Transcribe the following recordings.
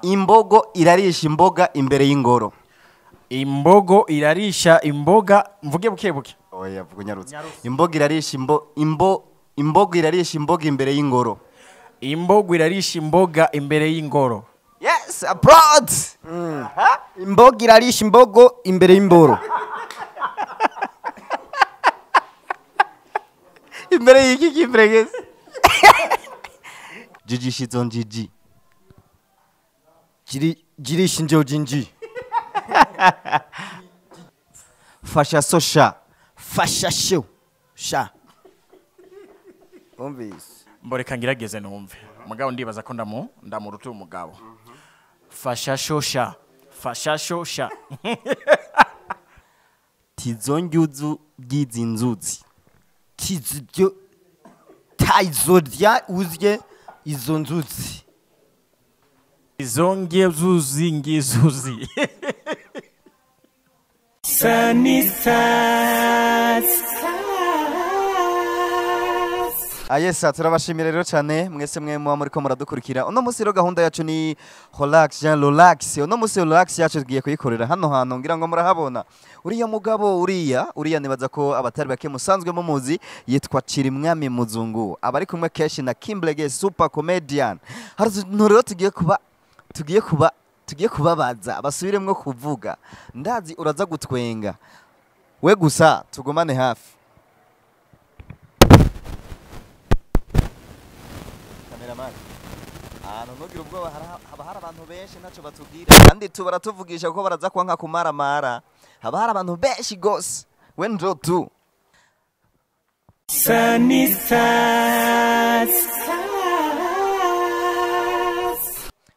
Imbogo irarisha imboga imbere y'ingoro. Imbogo irarisha imboga, mvuge buke buke. Oya, vuga unyarutse. Nyarutse. Imbogo irarisha imbo imbo imbogo irarisha imboga imbere y'ingoro. Imbogo irarisha imboga imbere y'ingoro. Yes, applaud. Imboga irarisha imbogo imbere y'imboro. Imbere y'iki kimbregeze? Jiji shizon jiji. Jiri jirisha injojinji. Fasha sosha. Fasha sho sha. Umvise. Mboreka ngerageze numve. Mugabo ndibaza ko ndamuruta umugabo. Fasha shosha. Fasha shosha. Tizongyuzu bw'izi nzuzi. Tiziryo tayizorya uzye izo nzuzi. Izonge zuzi ngizuzi. Ayesa, turabashimira rero cyane mwese mwe muba muriko muradukurikira. Uno munsi rero gahunda yacu ni relax, Jean relax. Uno munsi relax yacu tugiye kuyikorera hano hantu, ngira ngo murahabona. Uriya mugabo, uriya nibaza ko abatari bake musanzwe mumuzi, yitwa Chirimwami Muzungu. Aba ari kumwe kenshi na Kimblege super comedian. Hari utuntu rero tugiye kubabaza basubiremwo kuvuga. Ndazi uraza gutwenga. We gusa tugumane hafi. Cameraman, ahantu ntugire ubwoba, haba hari abantu benshi ntacyo batubwira kandi baratuvugisha kuko baraza kuba nka kumaramara. Haba hari abantu benshi gose. We njo tu.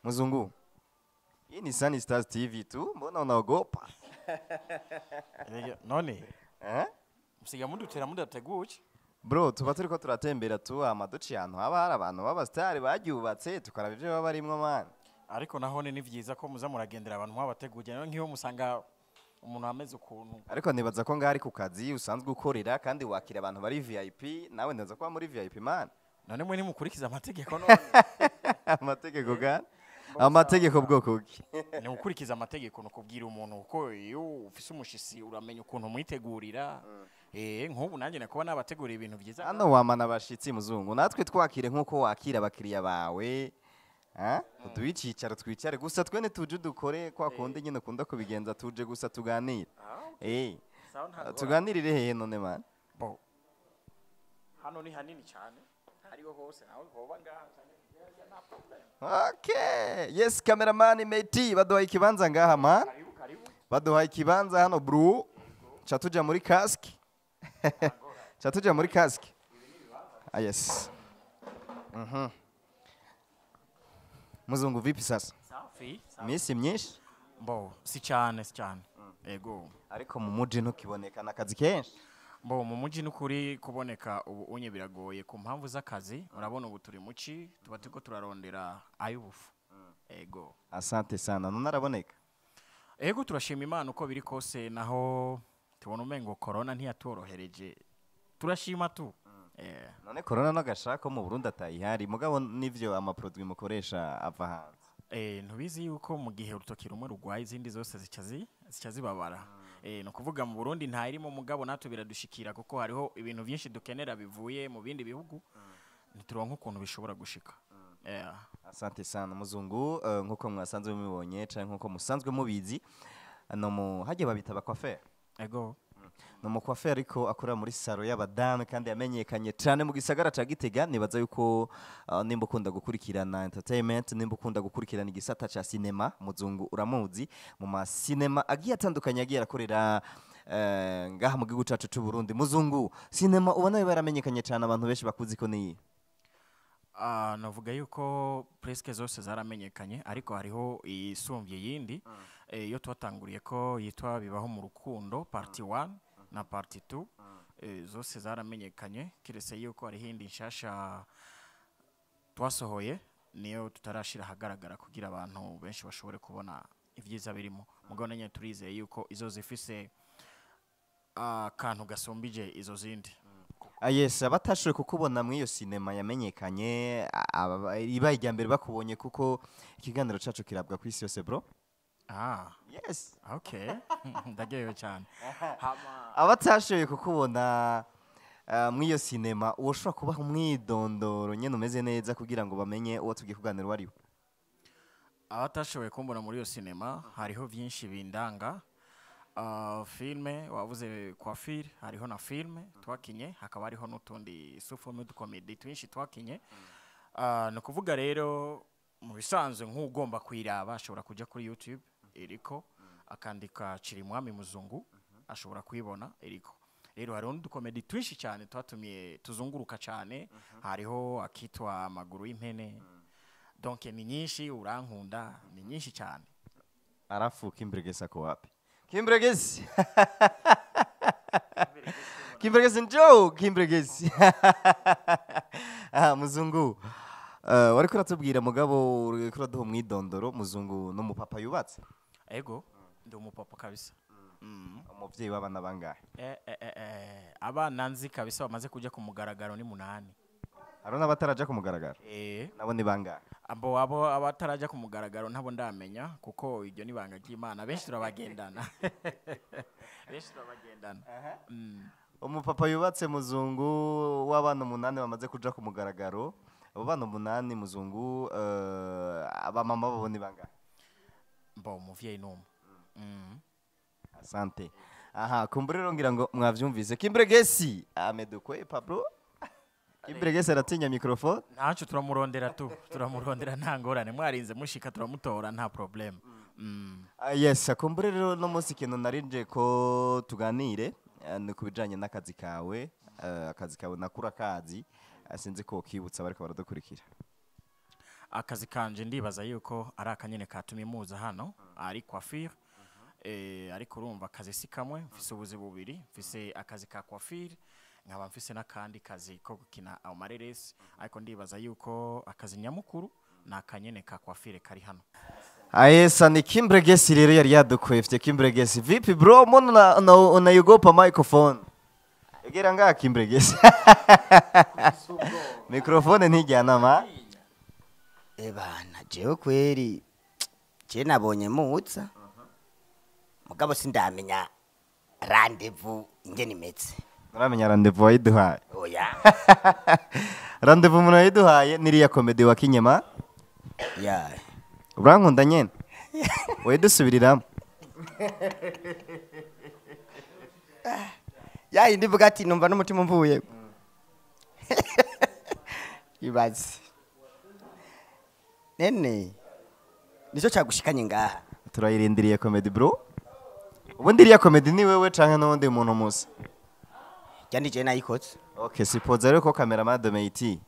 Muzungu, hii ni Sunny Stars TV tu, mbona unaogopa? None Eh? musiga mudutera mudateguye. Bro, tuba turiko turatembera tu amaduci ahantu haba hari abantu b'abasitari baryubatse, tukaraba ivyo baba barimwo man. Ariko nahone ni vyiza ko muza muragendera abantu mwabateguye, nayo nk'iyo musanga umuntu ameze ukuntu. Ariko nibaza ko ngari ku kazi usanzwe ukorera kandi wakira abantu bari VIP, nawe ndaza kuba muri VIP man. None mwe nimukurikiza amategeko none? Amategeko gani? Amategeko bwoko ki? Ni gukurikiza amategeko no kubwira umuntu uko iyo ufise umushisi uramenya ukuntu mwitegurira. Nk'ubu nanjye nakuba nabateguriye ibintu vyiza. Hano wamana abashitsi muzungu, natwe twakire nkuko wakira abakiriya bawe. Uduhe icicaro twicare gusa, twe ntituje dukore kwa kundi nyine ukunda kubigenza, tuje gusa tuganire. Sawa, nta ngorane. Tuganirire hehe none man? Bo. Hano ni hanini cyane. Hariho hose nawe hoba ngaha cyane. Nta problem. Okay. Yes, cameraman Meti baduhaye ikibanza ngaha man. Karibu karibu. Baduhaye ikibanza hano bro. Cha tuja muri casque. Cha tuja muri casque. Ah yes. Muzungu, vipi sasa? Safi. Safi. Misi myinshi? Bo, si cyane, si cyane. Ego. Ariko mu muji ntukiboneka nakazi kenshi. Bo, mu muji n'ukuri kuboneka ubu unye biragoye ku mpamvu z'akazi. Urabona ubu turi muci, tuba turiko turarondera ay'ubufu. Ego. Asante sana. None araboneka? Ego, turashima Imana uko biri kose, naho tubona umengo corona ntiyatworohereje. Turashima tu. None corona n'agashako mu Burundi atayihari, mugabo nivyo amaproduit mukoresha ava hanze. Ntubizi yuko mu gihe urutoki rumwe rugwaye izindi zose zica zibabara. No kuvuga mu Burundi nta irimo, mugabo natwe biradushikira kuko hariho ibintu byinshi dukenera bivuye mu bindi bihugu. Ntituronka ukuntu bishobora gushika. Asante sana muzungu, nkuko mwasanzwe mubibonye canke nkuko musanzwe mubizi, no mu hagiye babita abacoiffeur. Ego. No mu coiffeur ariko akora muri salo y'abadame kandi yamenyekanye cyane mu gisagara ca Gitega. Nibaza yuko nimba ukunda gukurikirana entertainment, nimba ukunda gukurikirana igisata ca cinema, muzungu uramuzi mu ma cinema agiye atandukanye agiye arakorera ngaha mu gihugu cacu c'u Burundi. Muzungu, cinema ubona yaramenyekanye cyane, abantu benshi bakuzi ko ni Navuga yuko presque zose zaramenyekanye, ariko hariho isumbye yindi. Iyo twatanguriye ko yitwa Bibaho mu Rukundo part 1 na part 2, zose zaramenyekanye, kiretse yuko hariho indi nshasha twasohoye niyo tutarashira ahagaragara kugira abantu benshi bashobore kubona ivyiza birimo. Mugabo nyine turizeye yuko izo zifise akantu gasumbije izo zindi. Ah, yes, abatashoboye kukubona muri iyo sinema yamenyekanye, ibaye irya mbere bakubonye, kuko ikiganiro cacu kirabwa ku isi yose, bro. Ah. Yes. Okay, ndagewe cyane. Hama Abatashoboye kukubona muri iyo sinema, ushobora kubaha umwidondoro nyene umeze neza kugira ngo bamenye uwo tugiye kuganira uwo ari we? Abatashoboye kumbona muri iyo sinema, hariho byinshi bindanga. Filme wavuze coiffure, hariho na filme twakinye, hakaba hariho n'utundi sous forme de comédie twinshi twakinye. Ni ukuvuga rero mu bisanzwe nk'ugomba kuyiraba ashobora kujya kuri YouTube iriko, akandika Chirimwami Muzungu, ashobora kuyibona iriko. Rero hariho n'udukomedi twinshi cyane twatumye tuzunguruka cyane, hariho akitwa Amaguru y'impene, donc ni nyinshi, Urankunda, ni nyinshi cyane. Alafu Kimbregesi ako wapi? Kimbregesi, Kimbregesi, njoo Kimbregesi. Ah, Muzungu, wariko uratubwira, mugabo uriko uraduha umwidondoro. Muzungu n'umupapa yubatse? Ego, ndi umupapa kabisa. Umuvyeyi w'abana bangahe? Abana nzi kabisa bamaze kuja ku mugaragaro ni 8. Hariho n'abataraja ku mugaragaro? Nabo ni bangahe? Abo abo abataraja ku mugaragaro ntabo ndamenya, kuko iryo ni ibanga ry'Imana. Benshi turabagendana, benshi turabagendana. Umupapa yubatse, Muzungu, w'abana 8 bamaze kuja ku mugaragaro. Abo bana 8, Muzungu, abamama babo ni bangahe? Mbo umuvyeyi n'umwe. Asante. Aha, kumbure rero ngira ngo mwavyumvise. Kimbregesi amedukwe Pablo. Kimbregesi aratinya microphone. Ntaco, turamurondera tu, turamurondera, nta ngorane. Mwarinze mushika turamutora, nta problème. Ah, yes, kumbure rero no munsi ikintu narinje ko tuganire ni ku bijanye n'akazi kawe, akazi kawe nakura kazi, sinzi ko kibutsa bariko baradukurikira. Akazi kanje ndibaza yuko ari akanyene katumye muza hano, ari coiffure. Ariko urumva akazi si kamwe, mfise ubuzi bubiri: mfise akazi ka coiffure, nkaba mfise n'akandi kazi ko gukina amareresi. Ariko ndibaza yuko akazi nyamukuru ni akanyene ka coiffure kari hano. Ayesa, ni Kimbregesi rero yari yadukwefye. Kimbregesi, vipi bro, mbona unaiogopa microphone? Egera ngaha Kimbregesi. Microphone ntijyana ma. Ebana, jewe kweri je nabonye muza, mugabo sindamenya rendez-vous ingene imeze. Uramenya rendez-vous wayiduhaye? Oya. Rendez-vous umuntu yayiduhaye niriya comedy wa kinyema. Ya. Urankunda nyene? Wayidusubiriramo. Ya yindi mvuga ati numva n'umutima umvuye, ibaze nene nicyo cyagushikanye ngaha. Turayirindiriye comedy, bro. Ubundi iriya comedy ni wewe canke n'uwundi muntu musa? Cyane je nayikoze. Okay, suppose rero ko cameraman Domeiti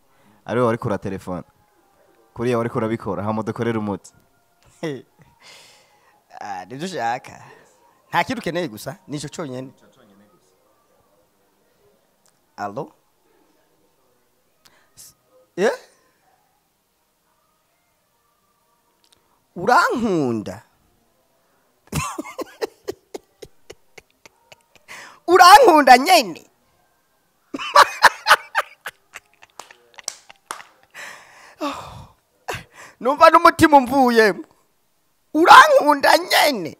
ariwe wari kura telefone kuriya wari kurabikora, hama dukorera umuti. Ah, nibyo ushaka, nta kintu ukeneye gusa nicyo cyonyine. Allo? Eh, urankunda, urankunda nyene. Numva n'umutima umvuyemo, urankunda nyene.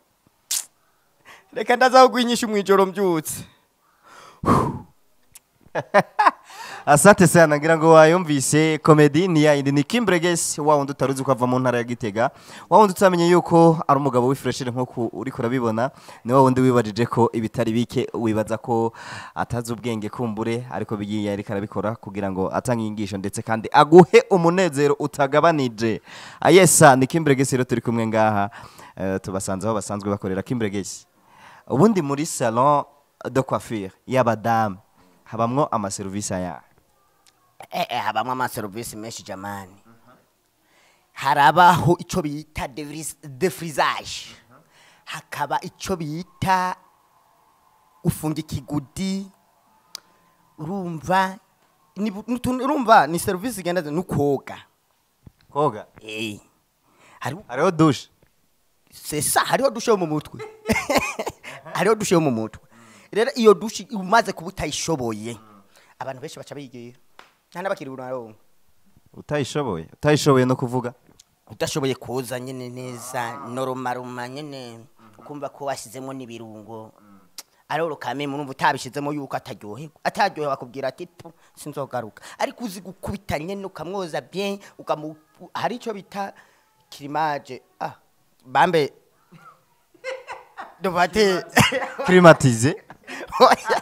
Reka ndaza kugwinyisha mw'ijoro mbyutse. Asante sana, ngira ngo wayumvise comedy ni ya yindi, ni Kimbreges, wa wundi utaruzi ko ava mu ntara ya Gitega, wa wundi utamenye yuko ari umugabo w'ifreshere nkuko uriko urabibona, ni wa wundi wibajije ko ibitari bike, wibaza ko atazi ubwenge kumbure, ariko bigiye ariko arabikora kugira ngo atange inyigisho ndetse kandi aguhe umunezero utagabanije. Ayesa, ni Kimbreges rero turi kumwe ngaha, tubasanze aho basanzwe bakorera. Kimbreges, ubundi muri salon de coiffure y'abadamu habamwo amaserivisi aya? Habamwo amaserivisi menshi jamani. Harabaho ico bita défrisage, hakaba ico bita gufunga ikigudi. Urumva urumva ni serivisi igenda nukoga. Koga? Hari Hariho douche? C'est ça, hariho douche yo mu mutwe, hariho douche yo mu mutwe. Rero iyo douche umaze kuba utayishoboye, Abantu benshi baca bigira, nta n'abakiri unaronka. Utayishoboye no kuvuga. Udashoboye koza nyene neza, normalement nyene, ukumva ko washyizemo n'ibirungo, aroro kame murumva utabishizemo yuko ataryoherwa, ataryohewe akubwira ati: "Pu, sinzogaruka." Ariko uzi gukubita nyene, ukamwoza bien, ukamu hari ico bita kirimage, ah bambe dufate. Climatiser. Oya,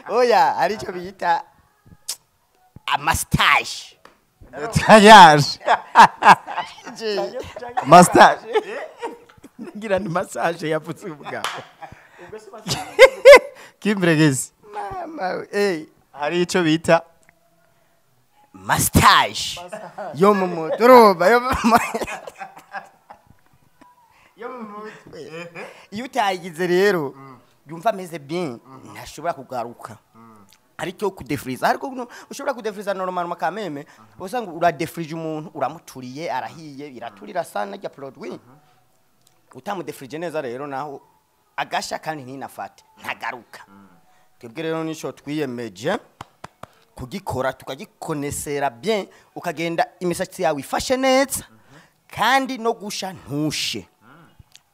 oya, hari ico bita amastage. Nettoyage, massage. Ngira ni massage yavuze ubwabo. Kimbregezi. Mama eh. Hari ico bita Massage yo mu mutwe, urumva, yo mu mutwe. Iyo utayigize rero yumva ameze bien, ntashobora kugaruka. Aricyo kudefriza, ariko ushobora kudefriza normal makameme, usanga uradefrije umuntu, uramuturiye, arahiye, iraturira sana rya produit. Utamudefrije neza rero naho agasha kandi ntinafate, ntagaruka. Twebwe rero nico twiyemeje kugikora, tukagikonesera bien, ukagenda imisatsi yawe ifashe neza, kandi no gusha ntushe,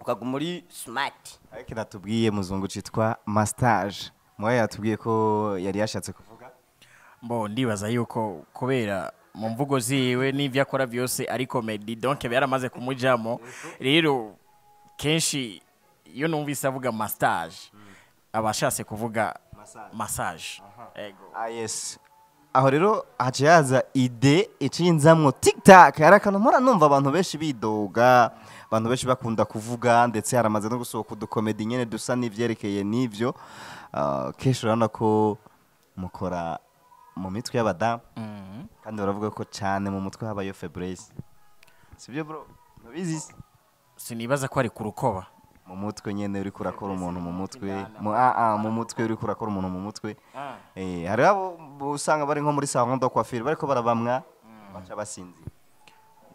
ukaguma uri smart. Ariko natubwiye muzungu citwa massage, mwe yatubwiye ko yari yashatse kuvuga. Mbo ndibaza yuko kubera mu mvugo ziwe n'ibyo akora byose ari comedy, donc byaramaze kumujamo. Rero kenshi iyo numvise avuga massage, aba ashatse kuvuga massage. Ego. Ah yes, aho rero haciye haza idée icinzamwo TikTok. Hari akantu mpora numva abantu benshi bidoga, abantu benshi bakunda kuvuga, ndetse haramaze no gusohoka udukomedi nyene dusa n'ivyerekeye n'ivyo. Kenshi urabona ko mukora mu mitwe y'abadamu, kandi baravuga ko cyane mu mutwe habayo faiblesse, sibyo bro? Ntubizi se? Sinibaza ko ari ku rukoba. Mu mutwe nyene, uriko urakora umuntu mu mutwe, mu ah ah mu mutwe, uriko urakora umuntu mu mutwe. Hari abo usanga bari nko muri salon de coiffure, bariko barabamwa, baca basinzira.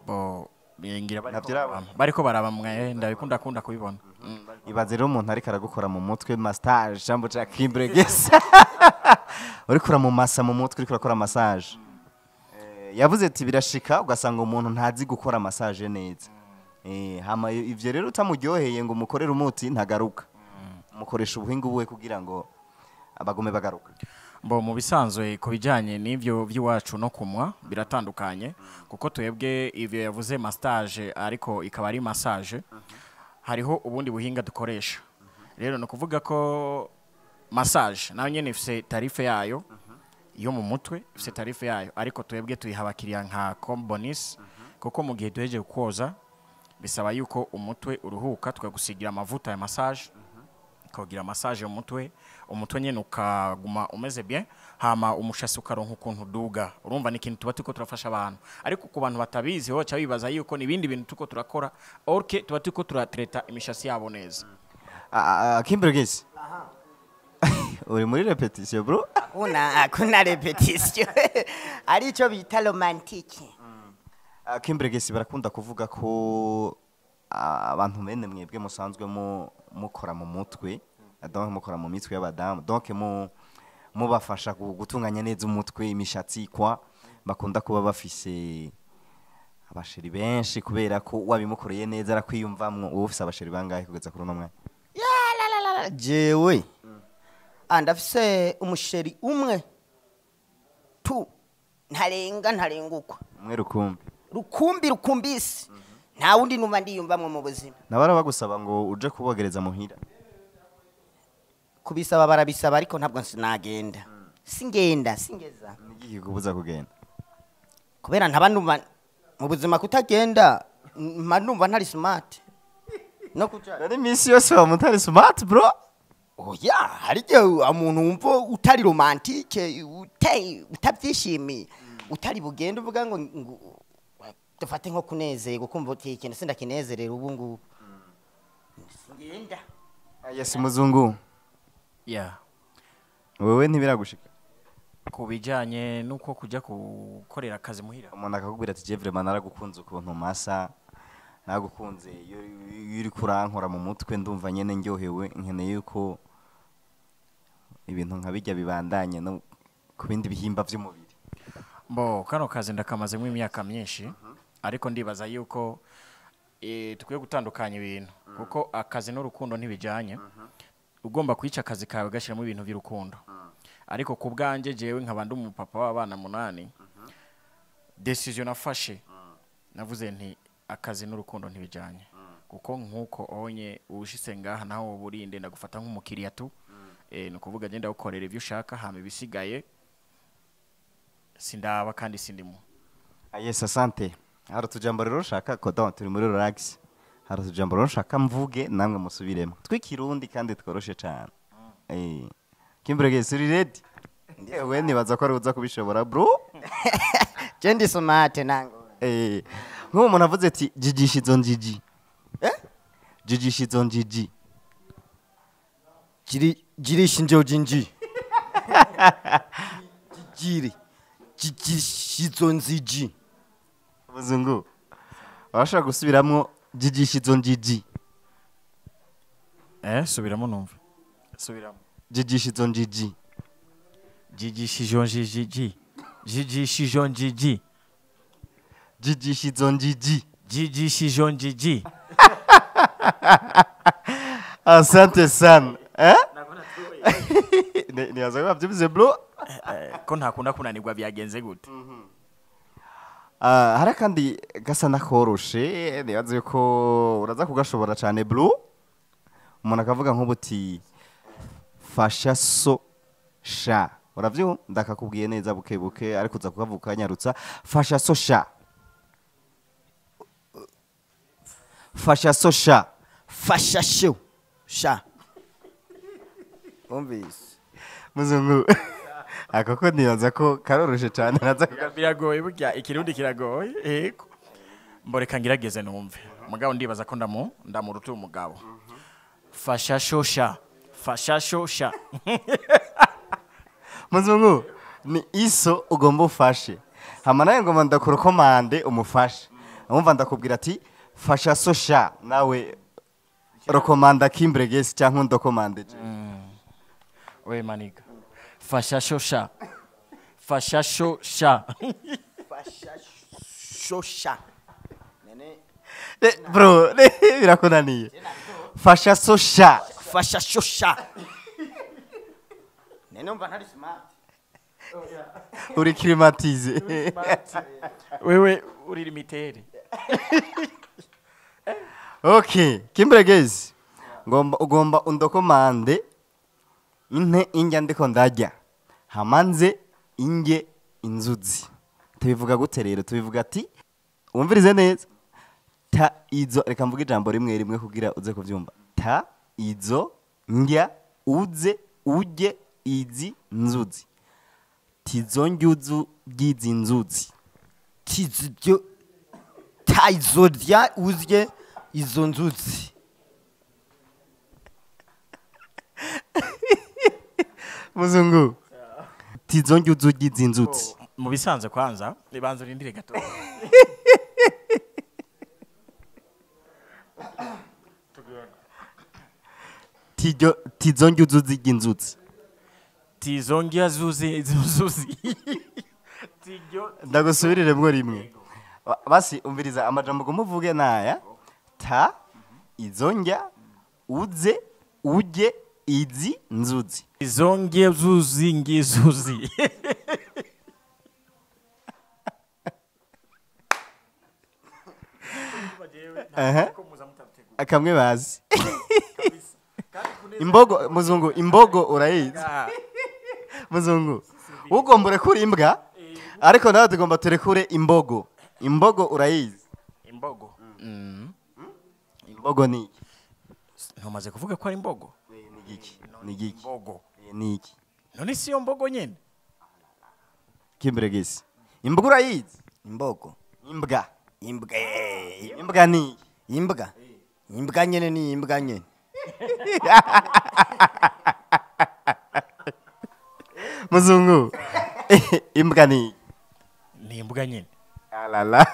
Bo ngira bariko Navyo urabona? Bariko barabamwa, ndabikunda kunda kubibona. Ibaze rero umuntu ariko aragukora mu mutwe, massage, jambo ca Kimbregesa, uriko uramumasa mu mutwe, uriko urakora massage. Yavuze ati birashika ugasanga umuntu ntazi gukora massage neza. Hama ivyo rero utamuryoheye ngo umukorere umuti, ntagaruka. Mukoresha ubuhinga ubuhe kugira ngo abagume bagaruka? Bo mu bisanzwe, ku bijyanye n'ibyo by'iwacu no kumwa biratandukanye, kuko twebwe ibyo yavuze massage, ariko ikaba ari massage, hariho ubundi buhinga dukoresha. Rero ni ukuvuga ko massage nayo nyine ifite tarif yayo, yo mu mutwe ifite tarif yayo, ariko twebwe tuyiha abakiriya nka comme bonus, kuko mu gihe duhejeje koza bisaba yuko umutwe uruhuka, tukagusigira amavuta ya massage, ukagira massage mu mutwe, umutwe nyine ukaguma umeze bien, hama umushasi ukaronka ukuntu uduga. Urumva ni ikintu tuba turiko turafasha abantu, ariko ku bantu batabizi ho baca bibaza yuko ni ibindi bintu turiko turakora, orke tuba turiko turatreta imishasi yabo neza. Kimbregesi, uri muri répétition bro? Hakuna répétition, ari ico bita romantique. Kimbregesi, barakunda kuvuga ko abantu bene mwebwe musanzwe mukora mu mutwe, donc mukora mu mitwe y'abadamu, donc mubafasha gutunganya neza umutwe, imishatsi kwa, bakunda kuba bafise abasheri benshi, kubera ko wabimukoreye neza arakwiyumvamwo. Wowe ufise abasheri bangahe kugeza kuri uno mwanya? Ya la la la la, jewe ndafise umusheri umwe tu, ntarenga, ntarengukwa. Umwe rukumbi? Rukumbi, rukumbisi, nta wundi numva ndiyumvamwo mu buzima. Nabara bagusaba ngo uje kubogereza muhira? Kubisaba barabisaba, ariko ntabwo sinagenda, singenda, singeza. Niki kikubuza kugenda? Kubera ntaba numva mu buzima kutagenda, mba numva ntari smart no kuja. Nari iminsi yose wa mutari smart bro. Oya, hari igihe umuntu wumva utari romantique, utabyishimiye, utari bugende uvuga ngo dufate nko kunezerwa, ukumva uti ikintu sindakinezerera ubu ngubu, singenda. Yes, muzungu. Yeah. Wewe ntibiragushika? Ku bijyanye n'uko kujya gukorera akazi muhira? Umuntu akakubwira ati: "Je vraiment naragukunze ukuntu masa, nagukunze iyo uri kurankora mu mutwe, ndumva nyene ndyohewe, nkeneye yuko ibintu nka bijya bibandanye no Ku bindi bihimba vy'umubiri. Bo kano kazi ndakamazemo imyaka myinshi, ariko ndibaza yuko tukwiye gutandukanya ibintu, kuko akazi n'urukundo ntibijyanye. Ugomba kwica akazi kawe gashyiramo ibintu by'urukundo. Ariko ku bwanjye jewe nkaba ndi umupapa w'abana 8, decision nafashe navuze nti akazi n'urukundo ntibijyanye, kuko nk'uko onye ushitse ngaha naho uburinde ndagufata nk'umukiriya tu. Ni ukuvuga genda ukorera ibyo ushaka, hama ibisigaye sindaba kandi sindimo. Yes, asante. Hari utujambo rero ushaka ko turi muri relax. Hari utujambo rero ushaka mvuge namwe musubiremo. Twikirundi kandi tworoshe cyane. Kimbrege, uri ready? Ewe nibaza ko ari uza kubishobora bro. Je ndi smart nango. Nk'ubu umuntu avuze ati jijisha izo njiji. Jijisha izo njiji. Jirisha injiji. Jiri. Jijisha izo njiji. Muzungu, washaka gusubiramwo jijisha izo njiji. Subiramo numve. Subiramo. Jijisha izo njiji. Jijisha izo njiji. Jijisha izo njiji. Jijisha izo njiji. Jijisha izo njiji. Asante sana. Nibaza ko bavyumvise bro. Ko ntakunda kunanirwa byagenze gute? Hari kandi gasa nakoroshe, nibaze ko uraza kugashobora cyane bro. Umuntu akavuga nk'ubuti fasha so sha. Uravyumva? Ndakakubwiye neza buke buke, ariko uza kukavuka nyarutsa. Fasha so sha. Fasha so sha. Fasha so sha. Umvise. Muzungu. Akoko nibaza ko karoroshe cyane, naza biragoye burya ikirundi kiragoye. Yego. Mboreka ngirageze numve. Mugabo ndibaza ko ndamuruta umugabo. Fasha shosha. Fasha shosha. Muzungu ni iso ugomba ufashe. Hama nawe ngomba ndakurekomande umufashe. Umva ndakubwira ati fasha sosha, nawe rekomanda Kimbregesi cyangwa ndokomande. We maniga. Fasha shosha. Fasha shosha. Fasha shosha. Nene. Bro, birakunaniye. Fasha sosha. Fasha shosha. Nene umva ntari smart. Uri climatize. Wewe uri limitere. Okay, Kimbregezi. Ngomba ugomba undokomande inte injya ndiko ndajya. Hamanze inge inzuzi. Tubivuga gute rero? Tubivuga ati umvirize neza. Ta izo, reka mvuge ijambo rimwe rimwe kugira uze kuvyumva. Ta izo njya uze uje izi nzuzi. Tizo njuzu gizi nzuzi. Tizo ta izo rya uzye izo nzuzi. Muzungu. Tizo njuzu gizi nzuzi. Mu bisanzwe kwanza ibanza urindire gato. Tizo njuzu gizi nzuzi. Tizo njuzu nzuzi. Ndagusubirire bwo rimwe. Basi umviriza amajambo gumuvuge naya. Ta izo njya uze uje izi nzuzi. Izo nzuzi ngizuzi. Akamwe bazi. Imbogo muzungu, imbogo urayizi. Muzungu ugomba urekure imbwa, ariko nawe tugomba turekure imbogo. Imbogo urayizi. Imbogo. Imbogo ni iki? Ntumaze kuvuga ko ari imbogo? Ni iki? Ni iki? Imbogo. Ni iki? None si yo mbogo nyene? Kimbregesi. Imbogo urayizi? Imbogo. Imbwa. Imbwa. Imbwa ni iki? Imbwa. Imbwa nyene ni imbwa nyene. Muzungu. Imbwa ni ni imbwa nyene. Alala.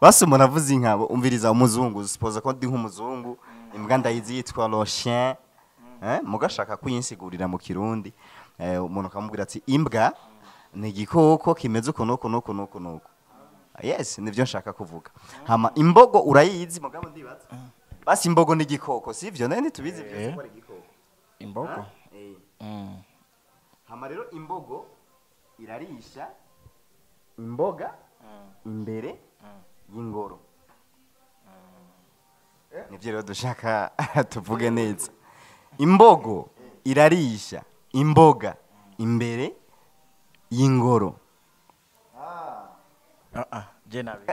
Basi umuntu avuze inka umviriza umuzungu, suppose ko ndi nk'umuzungu, imbwa ndayizi yitwa le chien. Mugashaka kuyinsigurira mu Kirundi. Umuntu akamubwira ati imbwa ni igikoko kimeze uku nuku nuku nuku nuku. Yes, nivyo nshaka kuvuga. Hama imbogo urayizi mugabo ndibaza. Basi imbogo ni igikoko, sivyo? Nene tubizi byose ko ari igikoko. Imbogo. Hama rero imbogo irarisha imboga imbere y'ingoro. Nivyo rero dushaka tuvuge neza. Imbogo irarisha imboga imbere y'ingoro. Je nabi.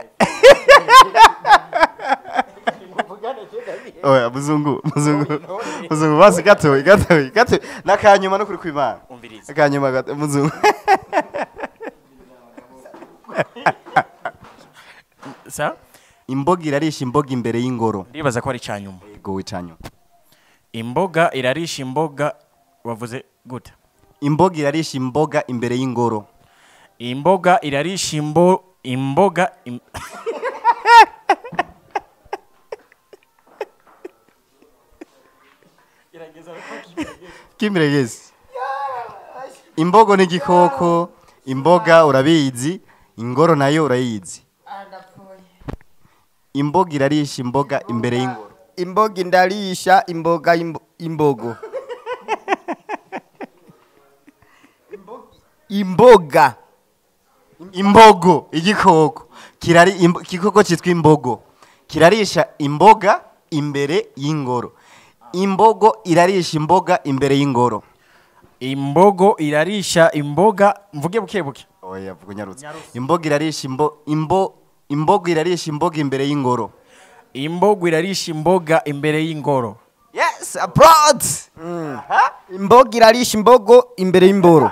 Oya muzungu basi gato nakanyuma no kuri kwimana. Akanyuma gato muzungu. Sa imboga irarisha imboga imbere y'ingoro. Ndibaza ko ari cyanyuma. Yego icanyuma. Imboga irarisha imboga wavuze gute? Imboga irarisha imboga imbere y'ingoro. Imboga irarisha imboga Kimregezi. Imbogo ni igikoko, imboga urabizi, ingoro nayo urayizi. Imboga irarisha imboga imbere y'ingoro. Imboga indarisha imboga imbogo. Imboga. Imbogo igikoko kirari igikoko cyitwa imbogo kirarisha imboga imbere y'ingoro. Imbogo irarisha imboga imbere y'ingoro. Imbogo irarisha imboga mvuge buke buke. Oya vuga nyarutse. Imboga irarisha imbogo irarisha imboga imbere y'ingoro. Imbogo irarisha imboga imbere y'ingoro. Yes, abroad. Imboga irarisha imbogo imbere y'imboro.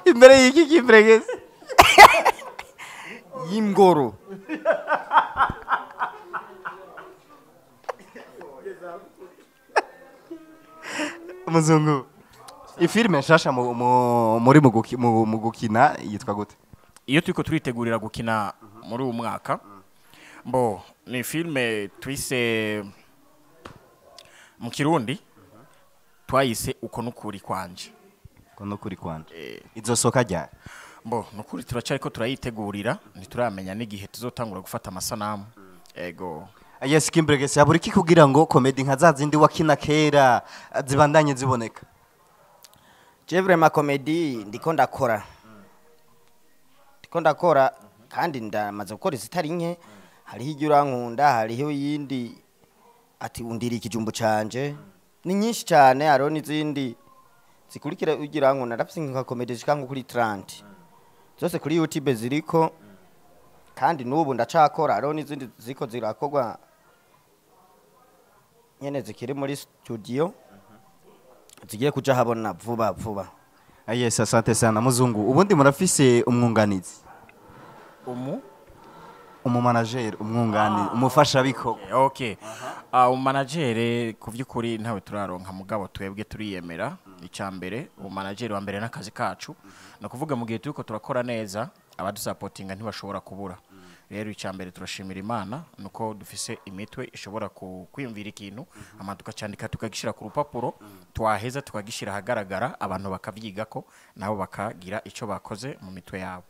Imbere y'iki kibregeze? Y'ingoro. Muzungu. Ifilme nshasha muri mu gukina yitwa gute? Iyo turiko turitegurira gukina muri uyu mwaka. Bo ni filme twise mu Kirundi twayise uko nukuri kwanje. Uko nukuri kwanje. Izosoka ryari? Bo nukuri turacariko turayitegurira ntituramenya n'igihe tuzotangura gufata amasanamu. Ego. Yes, Kimbregese haburi iki kugira ngo comedy nka zazindi wakina kera zibandanye ziboneka? Je vraiment comedy ndiko ndakora. Ndiko ndakora kandi ndamaze gukora izitari nke. Hariho ijya urankunda, hariho yindi ati undira ikijumbu canje. Ni nyinshi cyane, hariho n'izindi zikurikira ugira urankunda. Ndafise nka comedy zishika kuri 30. Zose kuri YouTube ziriko kandi n'ubu ndacakora. Hariho n'izindi ziko zirakogwa nyene zikiri muri studio zigiye kuja habona vuba vuba. Yes, asante sana muzungu. Ubundi murafise umwunganizi? Umumanager, umwunganizi, umufasha biko. Okay. Umanager kuvyukuri ntawe turaronka mugabo twebwe turiyemera. Icambere umanager wa mbere n'akazi kacu. No kuvuga mu gihe turiko turakora neza abadusapotinga ntibashobora kubura. Rero icambere turashimira Imana nuko dufise imitwe ishobora kwiyumvira ikintu ama tukacandika tukagishira ku rupapuro twaheza tukagishira ahagaragara abantu bakavyigako nabo bakagira ico bakoze mu mitwe yabo.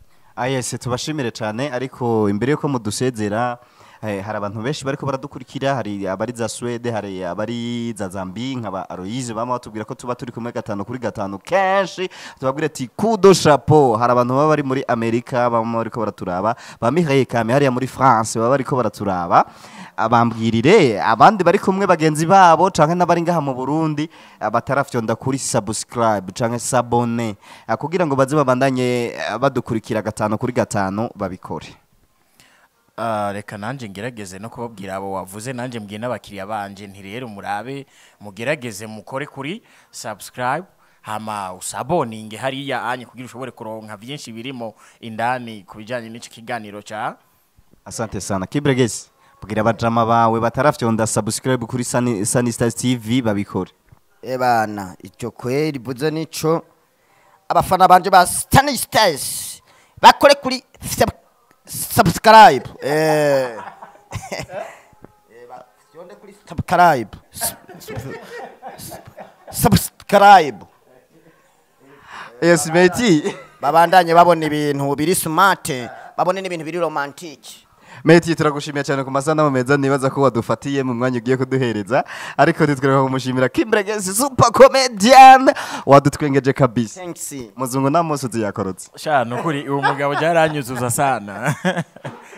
Yes, tubashimire cyane ariko imbere yuko mudusezera hari abantu benshi bariko baradukurikira, hari abari za Swede, hari abari za Zambie nkaba Aloise bama batubwira ko tuba turi kumwe 5 kuri 5 kenshi tubabwira ati kudo chapeau. Hari abantu baba bari muri Amerika bama bariko baraturaba, ba Mireille Kame hariya muri France baba bariko baraturaba, abambwirire abandi bari kumwe bagenzi babo canke n'abari ngaha mu Burundi batarafyonda kuri subscribe canke s'abonner kugira ngo baze babandanye badukurikira 5 kuri 5 babikore. Reka nanje ngerageze no kubabwira abo wavuze, nanje mbwiye n'abakiriya banje nti rero murabe mugerageze mukore kuri subscribe hama usaboninge hariya anye kugira ushobore kuronka byinshi birimo indani kubijanye n'iki kiganiro ca. Asante sana Kibregese, bwira abajama bawe batarafyonda subscribe kuri Sunny Stars TV babikore. Ebana icyo kweri buze nico abafana banje ba Sunny Stars bakore kuri subscribe bafyonde kuri Subscribe, subscribe. Yes, Meti. Babandanye babona ibintu biri smart, babone n'ibintu biri romantic. Meti, turagushimiye cyane ku masanamu meza nibaza ko wadufatiye mu mwanya ugiye kuduhereza, ariko ntitwereka kumushimira Kimbregezi, super comedian, wadutwengeje kabisa. Thanks. Muzungu nta musozi yakorotse. Sha, nukuri uwo mugabo byaranyuzuza sana,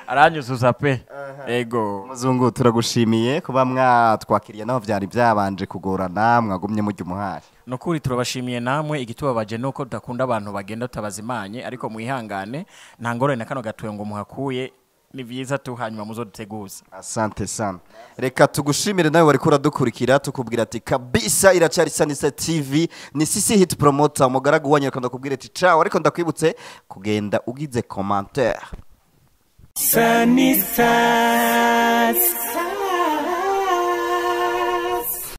aranyuzuza pe, ego. Muzungu, turagushimiye kuba mwatwakiriye naho byari byabanje kugorana, mwagumye mujya umuhari. Nukuri turabashimiye namwe. Igitubabaje nuko tudakunda abantu bagenda tutabazimanye, ariko mwihangane, nta ngorane na kano gatuye ngo muhakuye ni byiza tu, hanyuma muzoduteguza. Asante sana. Reka tugushimire nawe wariko uradukurikira, tukubwira ati kabisa iracyari Sanisa TV, ni Sisi Hit Promoter, umugaragu wanyu, reka ndakubwira ati ciao, ariko ndakwibutse kugenda ugize commentaire. Sunny Side.